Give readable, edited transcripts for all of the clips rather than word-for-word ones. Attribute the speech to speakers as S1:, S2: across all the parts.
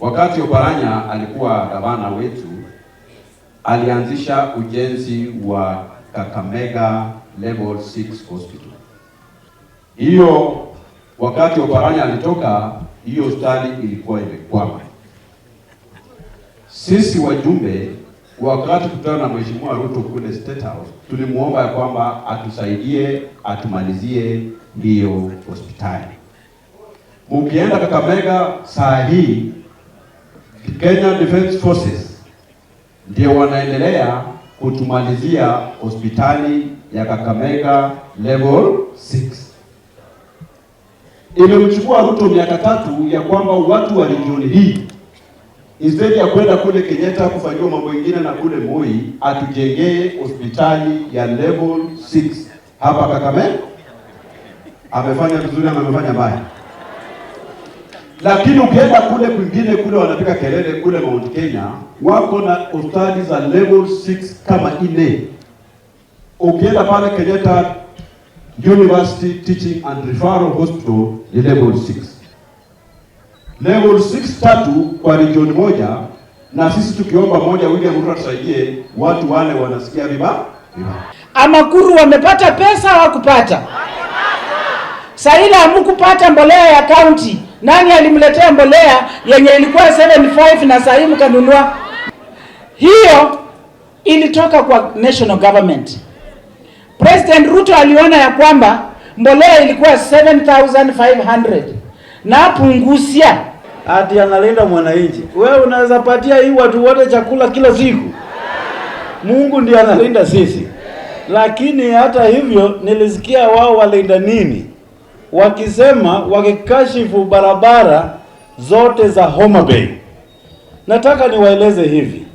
S1: Wakati Oparanya alikuwa gavana wetu, alianzisha ujenzi wa Kakamega Level 6 Hospital. Hiyo wakati Oparanya alitoka, hiyo hospitali ilikuwa imekwama. Sisi wajumbe, wakati kutana na Mheshimiwa Ruto kule State House, tulimuomba ya kwamba atusaidie atumalizie hiyo hospitali. Mukienda Kakamega saa hii, Kenya Defence Forces ndio wanaendelea kutumalizia hospitali ya Kakamega Level 6. Imemchukua Ruto miaka 3 ya kwamba watu wa region hii, instead ya kwenda kule Kenyatta kufanyiwa mambo mengine na kule Moi, atujengee hospitali ya level 6 hapa Kakamega. Amefanya vizuri ama amefanya mbaya? Lakini ukienda kule kwingine kule wanapiga kelele kule Mount Kenya, wako na hospitali za level 6 kama nne. Ukienda pale Kenyatta University Teaching and Referral Hospital ni level 6. Level 6 tatu kwa region moja, na sisi tukiomba moja, William Ruto atusaidie, watu wale wanasikia vibaya vibaya.
S2: Amakuru wamepata pesa, hawakupata? Saila hamukupata mbolea ya county. Nani alimletea mbolea yenye ilikuwa 75 na sahii mkanunua? Hiyo ilitoka kwa national government. President Ruto aliona ya kwamba mbolea ilikuwa 7500 na pungusia.
S3: Ati analinda mwananchi. Wewe unaweza patia hii watu wote chakula kila siku? Mungu ndiye analinda sisi. Lakini hata hivyo nilisikia wao walinda nini, wakisema, wakikashifu barabara zote za Homa Bay. Nataka niwaeleze hivi,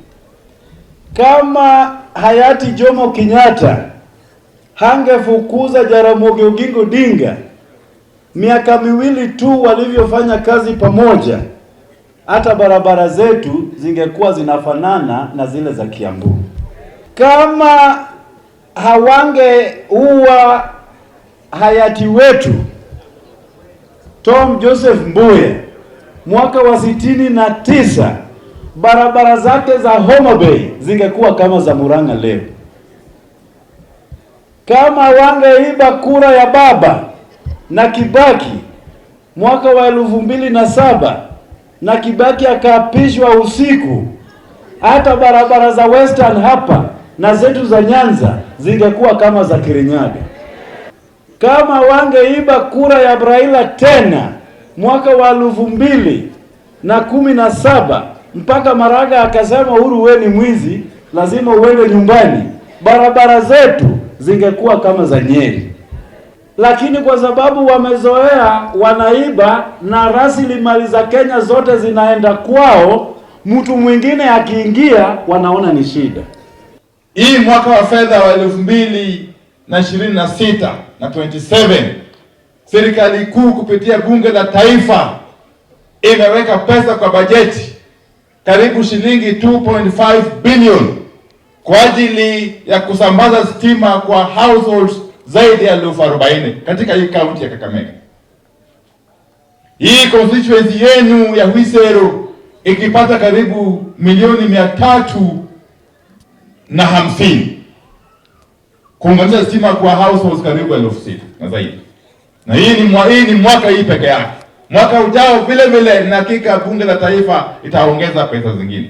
S3: kama hayati Jomo Kenyatta hangefukuza Jaramogi Oginga Odinga miaka 2 tu walivyofanya kazi pamoja, hata barabara zetu zingekuwa zinafanana na zile za Kiambu. Kama hawangeua hayati wetu Tom Joseph Mbuya mwaka wa 69, barabara zake za Homa Bay zingekuwa kama za Murang'a leo. Kama wangeiba kura ya baba na Kibaki mwaka wa 2007 na Kibaki akaapishwa usiku, hata barabara za Western hapa na zetu za Nyanza zingekuwa kama za Kirinyaga. Kama wangeiba kura ya Raila tena mwaka wa 2017 mpaka Maraga akasema, "Uhuru, we ni mwizi, lazima uende nyumbani," barabara zetu zingekuwa kama za Nyeri. Lakini kwa sababu wamezoea wanaiba na rasilimali za Kenya zote zinaenda kwao, mtu mwingine akiingia wanaona ni shida.
S4: Hii mwaka wa fedha wa 2026 na 27, serikali kuu kupitia bunge la taifa imeweka pesa kwa bajeti karibu shilingi 2.5 billion kwa ajili ya kusambaza stima kwa households zaidi ya 40,000 katika hii kaunti ya Kakamega. Hii constituency yenu ya Khwisero ikipata karibu milioni 350 kuunganisha stima kwa households karibu 6,000 na zaidi. Na hii ni mwaka hii peke yake. Mwaka ujao vile vile na hakika bunge la taifa itaongeza pesa zingine.